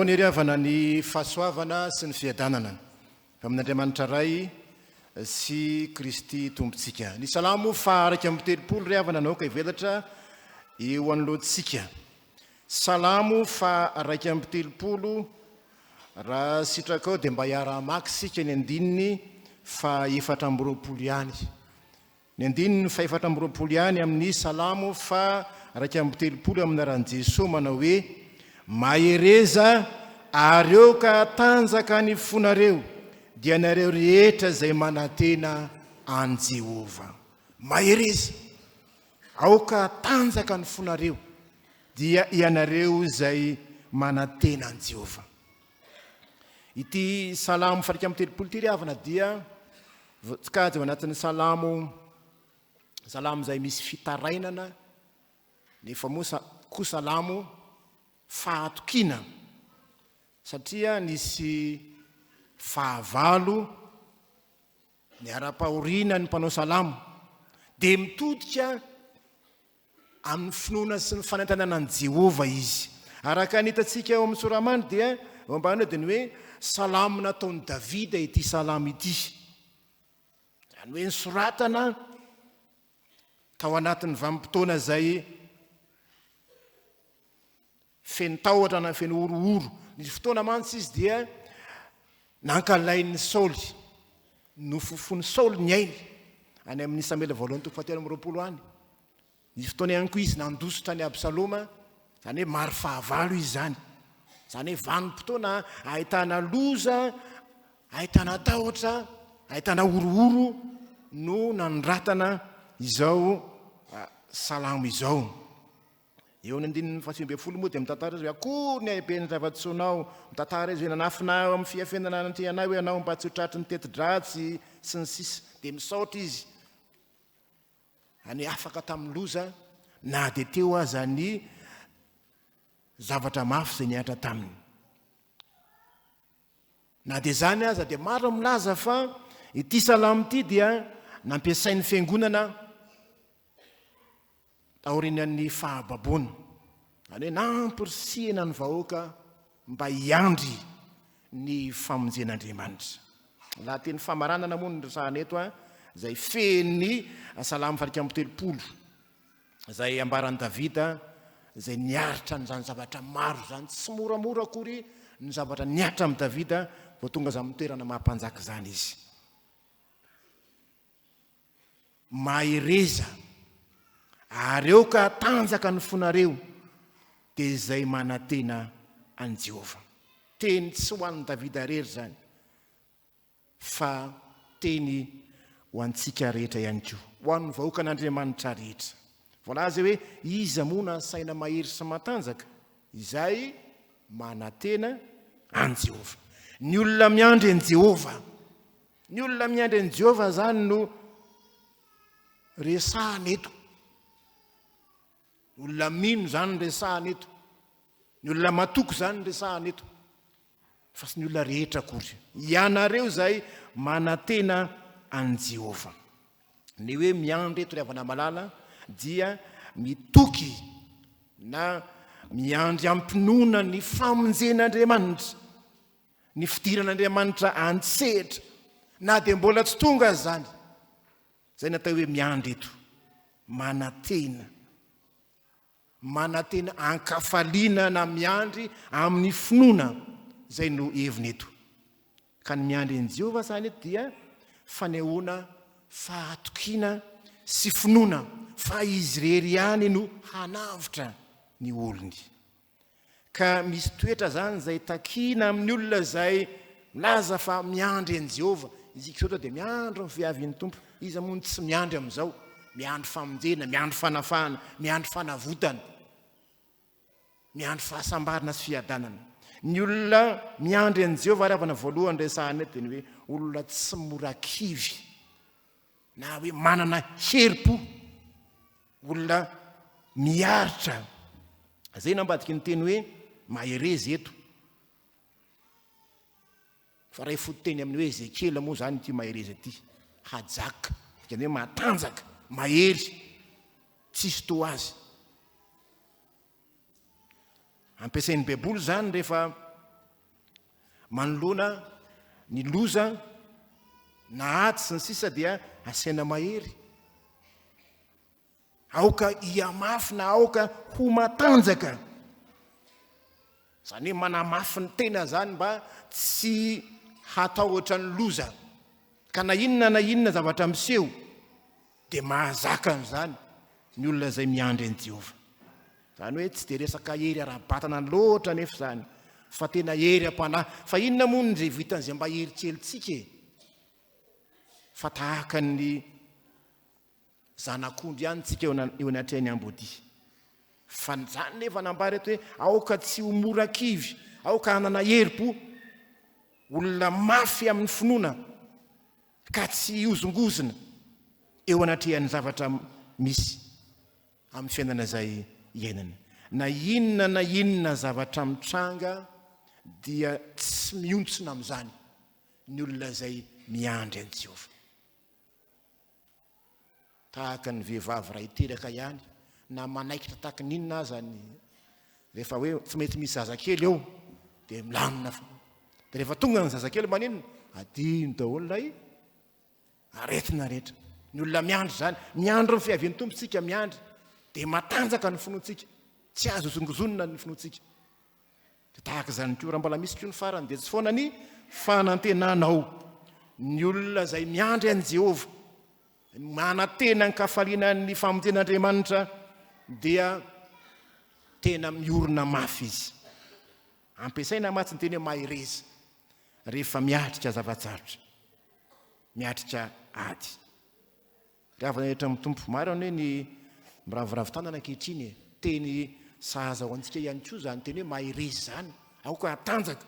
Aminao anie ry havana ny fahasoavana sy ny fiadanana avy amin'Andriamanitra Ray sy Kristy Tompontsika. Ny Salamo faha 31 ry havana no aoka hivelatra eo anoloantsika. Salamo faha 31, raha sitrakao dia mba hiara-hamaky isika ny andininy faha 24 ihany. Ny andininy fahefatra amby 20 ihany amin'ny Salamo faha 31 amin'ny anaran'i Jesoa manao hoe, Mahereza ary aoka hatanjaka ny fonareo, dia nareo rehetra izay manantena an'i Jehovah. Mahereza, aoka hatanjaka ny fonareo, dia ianareo izay manantena an'i Jehovah. Ity Salamo faha 31 ity ry havana dia voatsikajy ao anatin'ny Salamo, Salamo izay misy fitarainana, nefa moa koa Salamo fahatokiana, satria nisy fahavalo niara-pahoriana ny mpanao Salamo, dia mitodika Amin'ny finoana sy ny fanentanana an'i Jehovah izy. Araka ny hitantsika ao amin'ny Soramandry dia eo ambany eo dia ny hoe salamo nataon'i Davida ity salamo ity. Izany hoe nosoratana tao anatin'ny vanim-potoana izay Feno tahotra na feno horohoro. Nisy fotoana mantsy izy dia nankalain'i Saoly. Nofofoin'i Saoly ny ainy, any amin'ny Samoela voalohany toko fahatelo amby 20 any. Nisy fotoana ihany koa izy nandositra an'i Absaloma, izany hoe maro fahavalo izy izany. Izany hoe vanim-potoana ahitana loza, ahitana tahotra, ahitana horohoro no nanoratana izao salamo izao. Eo amin'ny andininy faha 19 moa dia mitantara izy hoe akory ny hahiben'ny zava-tsoanao, mitantara izy hoe nanafina ahy ao amin'ny fiafenana anatrehanao ianao mba tsy ho tratry ny teti-dratsy sy ny sisa. Dia misaotra izy any afaka tamin'ny loza na dia teo aza ny zavatra mafy izay nihatra taminy. Na dia izany aza dia maro milaza fa ity salamo ity dia nampiasain'ny fiangonana Taorian'ny fahababoana, izany hoe nampirisihina ny vahoaka mba hiandry ny famonjen'Andriamanitra. Lahateny famaranana moa no resahana eto, izay fehin'ny Salamo faha 31, izay ambaran'i Davida, izay niaritra an'izany zavatra maro izany. Tsy moramora akory ny zavatra nihatra amin'i Davida vao tonga izany toerana maha mpanjaka izany izy. Mahereza, ary aoka hatanjaka ny fonareo, dia izay manantena an'i Jehovah. Teny tsy ho an'i Davida irery izany, fa teny ho antsika rehetra ihany koa, ho an'ny vahoakan'Andriamanitra rehetra. Voalaza hoe, Iza moa nasaina mahery sy matanjaka? Izay manantena an'i Jehovah. Ny olona miandry an'i Jehovah. Ny olona miandry an'i Jehovah izany no resahana eto. Ny olona mino izany no resahana eto. Ny olona matoky izany no resahana eto. Fa tsy ny olona rehetra akory. Ianareo izay manantena an'i Jehovah. Ny hoe miandry eto ry havana malala dia mitoky na miandry am-pinoana ny famonjen'Andriamanitra. Ny fidiran'Andriamanitra an-tsehatra na dia mbola tsy tonga aza izany. Izay ny atao hoe miandry eto. Manantena. Manantena an-kafaliana na miandry amin'ny finoana. Izay no heviny eto. Ka ny miandry an'i Jehovah izany eto dia fanehoana fahatokiana sy finoana fa izy irery ihany no hanavotra ny olony. Ka misy toetra izany izay takina amin'ny olona izay milaza fa miandry an'i Jehovah. Isika izao dia miandry ny fiavian'ny Tompo. Iza moa no tsy miandry amin'izao? Miandry famonjena, miandry fanafahana, miandry fanavotana, miandry fahasambarana sy fiadanana. Ny olona miandry an'i Jehovah ary havana voalohany resahana eto dia ny hoe olona tsy mora kivy na hoe manana herim-po. Olona miaritra. Izay no ambadiky ny teny hoe mahereza eto. Fa raha fototeny amin'ny hoe Ezekiela moa izany ity mahereza ity. Hajak, dikany hoe matanjaka, mahery, tsisy toa azy. Ampiasain'ny Baiboly izany rehefa. Manoloana ny loza na ady sy ny sisa dia asaina mahery. Aoka hihamafy na aoka ho matanjaka. Izany hoe manamafy ny tena izany mba tsy hatahotra ny loza. Ka na inona na inona zavatra miseho dia mahazaka an'izany ny olona izay miandry an'i Jehovah. Izany hoe tsy dia resaka hery ara-batana loatra anefa izany fa tena hery am-panahy. Fa inona moa no izay vitan'izay mba hery kelintsika e? Fa tahaka ny Zanak'ondry ihany tsika eo anatrehan'ny ambodia. Fa izany nefa nambara eto hoe aoka tsy ho mora kivy, aoka hanana herim-po, olona mafy amin'ny finoana ka tsy hihozongozona eo anatrehan'ny zavatra misy amin'ny fiainana izay iainana. Na inona na inona zavatra mitranga dia tsy mihontsina amin'izany ny olona izay miandry an'i Jehovah. Tahaka ny vehivavy iray teraka ihany, na manaikitra tahaka ny inona aza ny rehefa hoe tsy maintsy misy zazakely eo dia milamina foana. Dia rehefa tonga ny zazakely maninona? Adino daholo ilay aretina rehetra. Ny olona miandry izany, miandry ny fiavian'ny Tompo isika, miandry. Dia matanjaka ny finoantsika. Tsy azo hozongozonina ny finoantsika. Dia tahaka izany koa, raha mbola misy koa ny farany, dia tsy foana ny fanantenanao. Ny olona izay miandry an'i Jehovah, manantena an-kafaliana ny famonjen'Andriamanitra, dia tena miorina mafy izy. Ampiasaina mantsy ny teny hoe mahereza rehefa miatrika zava-tsarotra, miatrika ady. Ry havana rehetra amin'ny Tompo, maro anie ny miraviravy tanana ankehitriny e! Teny sahaza ho antsika ihany koa izany teny hoe mahereza izany, aoka hatanjaka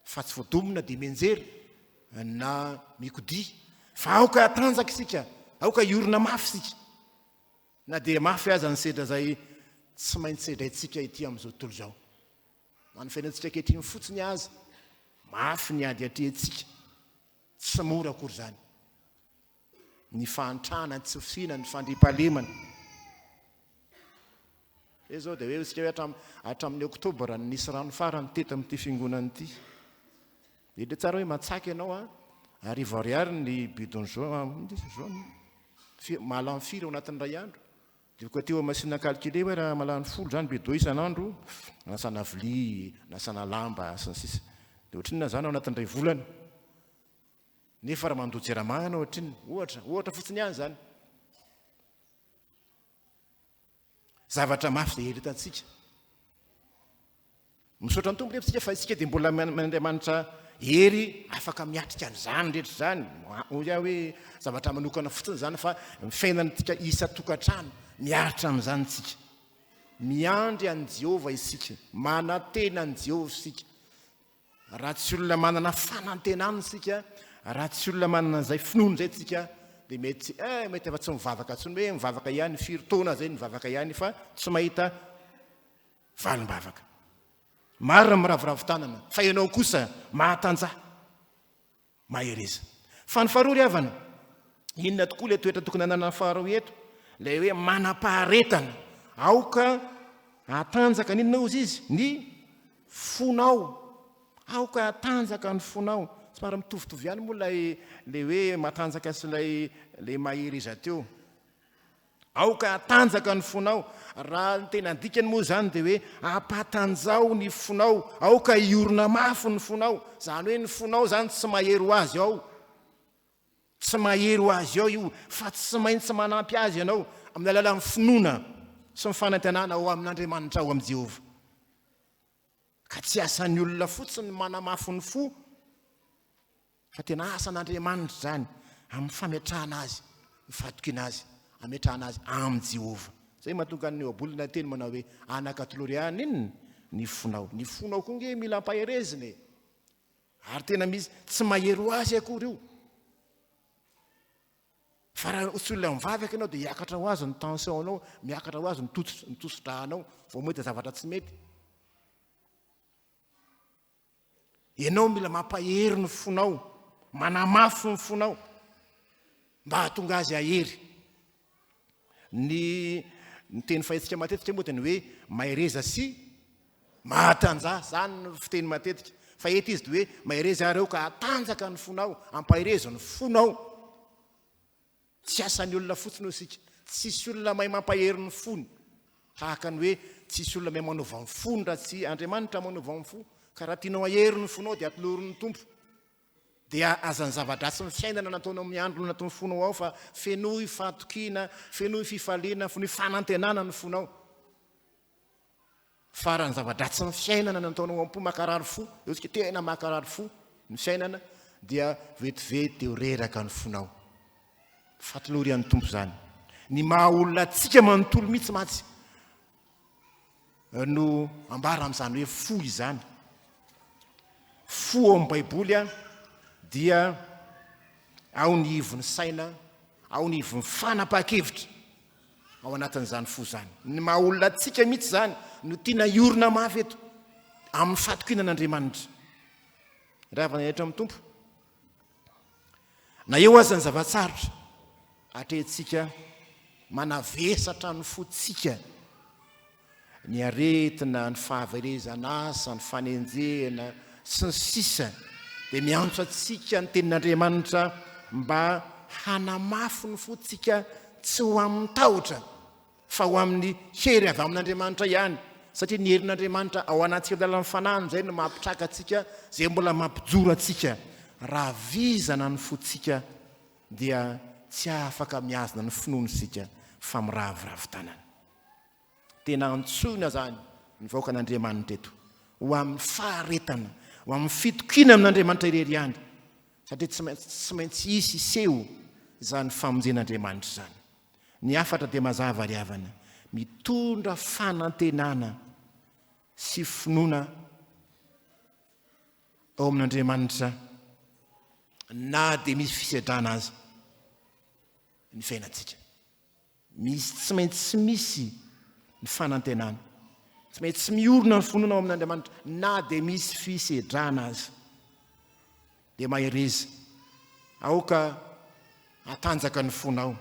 fa tsy voadomina dia mianjera na mikodia, fa aoka hatanjaka isika, aoka hiorina mafy isika, na dia mafy aza ny sedra izay tsy maintsy sedraintsika ety amin'izao tontolo izao. Na ny fiainantsika ankehitriny fotsiny aza, mafy ny ady atrehintsika. Tsy mora akory izany. Ny fahantrana, ny tsy fisiana, ny fandriampahalemana. Izay izao dia hoe isika hoe hatram, hatramin'ny oktobra no nisy rano farany teto amin'ity fiangonana ity. Dia tsara hoe matsaka ianao a, arivo ariary ny bidon jaune, jaune, mahalany firy ao anatin'ny iray andro. Dia koa teo machine à calculer hoe raha mahalany folo izany bidon isan'andro, anasana vilia, anasana lamba, sy ny sisa. Dia ohatrinona izany ao anatin'ny iray volana? Nefa raha mandoa jirama ianao ohatrinona? Ohatra, ohatra fotsiny ihany izany. Zavatra mafy izay eretantsika. Misaotra ny Tompo nefa isika fa isika dia mbola Andriamanitra hery afaka miatrika an'izany rehetra izany. Hoy aho hoe zavatra manokana fotsiny izany fa ny fiainantsika isan-tokantrano miaritra amin'izany isika. Miandry an'i Jehovah isika, manantena an'i Jehovah isika. Raha tsy olona manana fanantenana isika, raha tsy olona manana an'izay finoana izay isika, dia mety eh, mety efa tsy mivavaka intsony hoe mivavaka ihany, firy taona izay nivavaka ihany fa tsy mahita valim-bavaka. Maro ny miraviravy tanana, fa ianao kosa mahatanjaha. Mahereza. Fa ny faharoa ry havana, inona tokoa ilay toetra tokony hananan'ny faharoa eto? Ilay hoe manam-paharetana. Aoka hatanjaka ny inona hozy izy? Ny fonao. Aoka hatanjaka ny fonao. Somary mitovitovy ihany moa ilay ilay hoe matanjaka sy ilay ilay mahereza teo. Aoka hatanjaka ny fonao. Raha ny tena dikany moa izany dia hoe ampatanjaho ny fonao, aoka hiorina mafy ny fonao. Izany hoe ny fonao izany tsy mahery ho azy ao. Tsy mahery ho azy ao io fa tsy maintsy manampy azy ianao amin'ny alalan'ny finoana sy ny fanantenana ao amin'Andriamanitra ao amin'i Jehovah. Ka tsy asan'ny olona fotsiny ny manamafy ny fo Fa tena asan'Andriamanitra izany amin'ny fametrahana azy, ny fahatokiana azy, ametrahana azy amin'i Jehovah. Izay mahatonga ny ohabolana teny manao hoe, Anaka tolory ahy n'inona? Ny fonao. Ny fonao koa nge mila ampaherezina e! Ary tena misy, tsy mahery ho azy akory io. Fa raha tsy olona mivavaka ianao dia hiakatra ho azy ny tension-nao, miakatra ho azy ny tosi-drà-nao, vao mahita zavatra tsy mety. Ianao mila mampahery ny fonao, manamafy ny fonao mba hahatonga azy hahery. Ny ny teny fahetsika matetika moa dia ny hoe mahereza sy mahatanjaha, izany no fiteny matetika. Fa eto izy dia hoe mahereza ary aoka hatanjaka ny fonao, ampaherezo ny fonao. Tsy asan'ny olona fotsiny hoy isika. Tsisy olona mahay mampahery ny fony. Tahaka ny hoe tsisy olona mahay manova ny fony raha tsy Andriamanitra manova ny fo. Ka raha tianao hahery ny fonao dia atolory ny Tompo. Dia aza ny zava-dratsy ny fiainana nataonao miandry no nataon'ny fonao ao fa fenoy fahatokiana, fenoy fifaliana, fenoy fanantenana ny fonao. Fa raha ny zava-dratsy ny fiainana nataonao am-po makarary fo, eo tsika tena makarary fo ny fiainana dia vetivety dia ho reraka ny fonao. Fatolory an'ny Tompo izany. Ny maha olona antsika manontolo mihitsy mantsy no ambara amin'izany hoe fo izany. Fo ao amin'ny Baiboly dia ao ny ivon'ny saina, ao ny ivon'ny fanapahan-kevitra ao anatin'izany fo izany. Ny maha olona antsika mihitsy izany no tiana hiorina mafy eto amin'ny fatokiana an'Andriamanitra. Ry havana rehetra amin'ny Tompo, Na eo aza ny zava-tsarotra atrehintsika, manavesatra ny fontsika ny aretina, ny fahaverezan'asa, ny fanenjehana, sy ny sisa, dia miantso antsika ny Tenin'Andriamanitra mba hanamafy ny fontsika tsy ho amin'ny tahotra, fa ho amin'ny hery avy amin'Andriamanitra ihany, satria ny herin'Andriamanitra ao anatintsika amin'ny alalan'ny Fanahiny izay no mampitraka antsika, izay mbola mampijoro antsika. Raha vizana ny fontsika dia tsy afaka mihazona ny finoana isika fa miraviravy tanana. Tena antsoina izany ny vahoakan'Andriamanitra eto ho amin'ny faharetana, ho amin'ny fitokiana amin'Andriamanitra irery ihany, satria tsy maintsy tsy maintsy hisy hiseho izany famonjen'Andriamanitra izany. Ny hafatra dia mazava ry havana, mitondra fanantenana sy finoana ao amin'Andriamanitra na dia misy fisedrana aza ny fiainantsika. Misy tsy maintsy misy ny fanantenana. Tsy maintsy miorina ny finoana ao amin'Andriamanitra na dia misy fisedrana aza. Dia mahereza. Aoka hatanjaka ny fonao.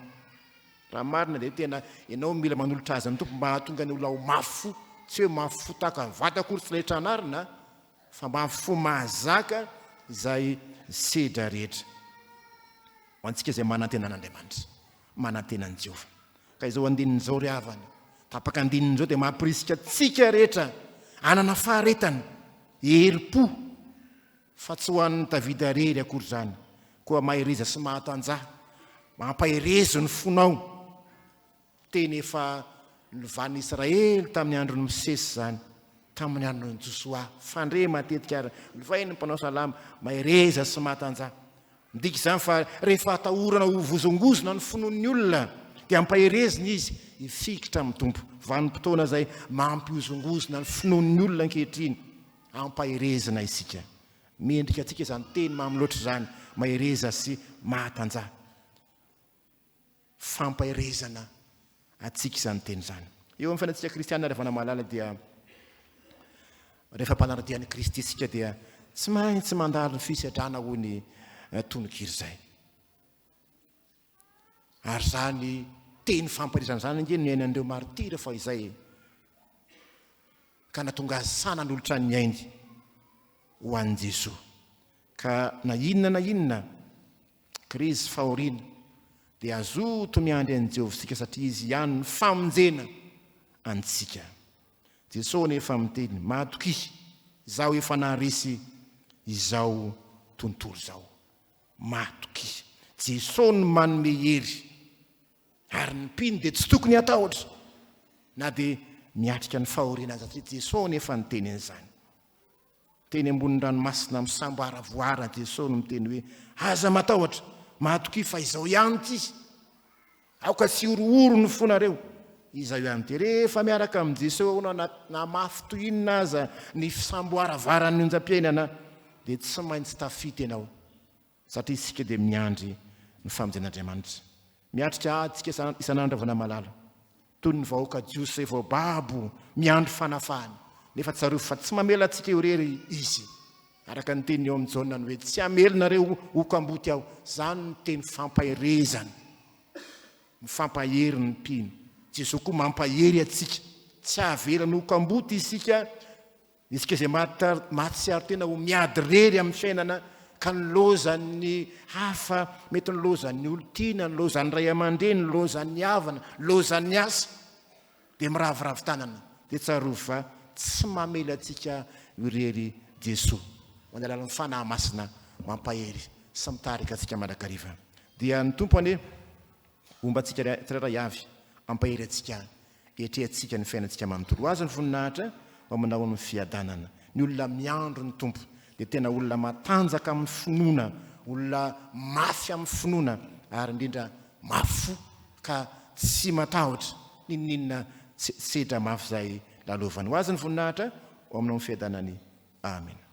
Raha marina dia tena ianao mila manolotra azy amin'ny Tompo mba hahatonga ny olona ho mafy fo. Tsy hoe mafy fo tahaka ny vato akory tsy laitra anarina fa mafy fo mahazaka izay sedra rehetra. Ho antsika izay manantena an'Andriamanitra, manantena an'i Jehovah. Ka izao andininy izao ry havana, tapaka andininy izao dia mampirisika antsika rehetra hanana faharetana, herim-po, Fa tsy ho an'i Davida irery akory izany. Koa mahereza sy mahatanjaha. Mampaherezo ny fonao. Teny efa nilovan'ny Israely tamin'ny andron'i Mosesy izany, tamin'ny andron'i Josoa. Fandre matetika ary lovain'ny mpanao salamo, mahereza sy mahatanjaha. Midika izany fa rehefa atahorana ho vozongozona ny finoan'ny olona, dia ampaherezina izy hifikitra amin'ny Tompo. Vanim-potoana izay mampihozongozona ny finoan'ny olona ankehitriny. Ampaherezina isika. Mendrika antsika izany teny mamy loatra izany, mahereza sy mahatanjaha. Fampaherezana antsika izany teny izany. Eo amin'ny fiainantsika kristiana ry havana malala dia rehefa mpanara-dia an'i Kristy isika dia tsy maintsy mandalo ny fisedrana hoy ny eh, tononkira izay. Ary izany teny fampaherezana izany ange no niainan'ireo martyrs fahizay e. Ka nahatonga azy sahy nanolotra ny ainy ho an'i Jesoa. Ka na inona na inona krizy fahoriana dia azoto miandry an'i Jehovah isika satria Izy ihany no famonjena antsika. Jesoa anefa miteny, Matokia, Izaho efa naharesy izao tontolo izao. Matokia. Jesoa no manome hery. Ary ny mpino dia tsy tokony hatahotra na dia miatrika ny fahoriana aza satria Jesoa anefa niteny an'izany. Teny ambonin'ny ranomasina misamboaravoara Jesoa no miteny hoe aza matahotra, matokia fa izao ihany ity. Aoka tsy horohoro ny fonareo. Izao ihany ity. Rehefa miaraka amin'i Jesoa ianao na, na mafy toy inona aza ny fisamboaravaran'ny onjam-piainana dia tsy maintsy tafita ianao. Satria isika dia miandry ny famonjen'Andriamanitra. Miatrika ady isika isan'andro havana malala. Toy ny vahoaka jiosy izay voababo miandry fanafahana. Nefa tsarovy fa tsy mamela antsika ho irery Izy. Araka ny teniny eo amin'i Jaona ny hoe tsy hamely nareo ho kamboty aho. Izany no teny fampaherezana. Mifampahery ny mpino. Jesoa koa mampahery antsika. Tsy avelany ho kamboty isika. Isika izay mahatsiaro tena ho miady irery amin'ny fiainana ka ny lozan'ny hafa, mety ny lozan'ny olon-tiana, ny lozan'ny ray aman-dreny, ny lozan'ny havana, ny lozan'ny asa, dia miraviravy tanana. Dia tsarovy fa tsy mamela antsika ho irery Jesoa. Amin'ny alalan'ny Fanahy Masina mampahery sy mitarika antsika mandrakariva. Dia ny Tompo anie homba antsika tsirairay avy, hampahery antsika Etrehantsika ny fiainantsika manontolo. Ho Azy ny voninahitra, ho aminao ny fiadanana. Ny olona miandry ny Tompo dia tena olona matanjaka amin'ny finoana, olona mafy amin'ny finoana ary indrindra mafy fo ka tsy matahotra n'inon'inona sedra mafy izay lalovany. Ho Azy ny voninahitra, ho aminao ny fiadanany. Amena.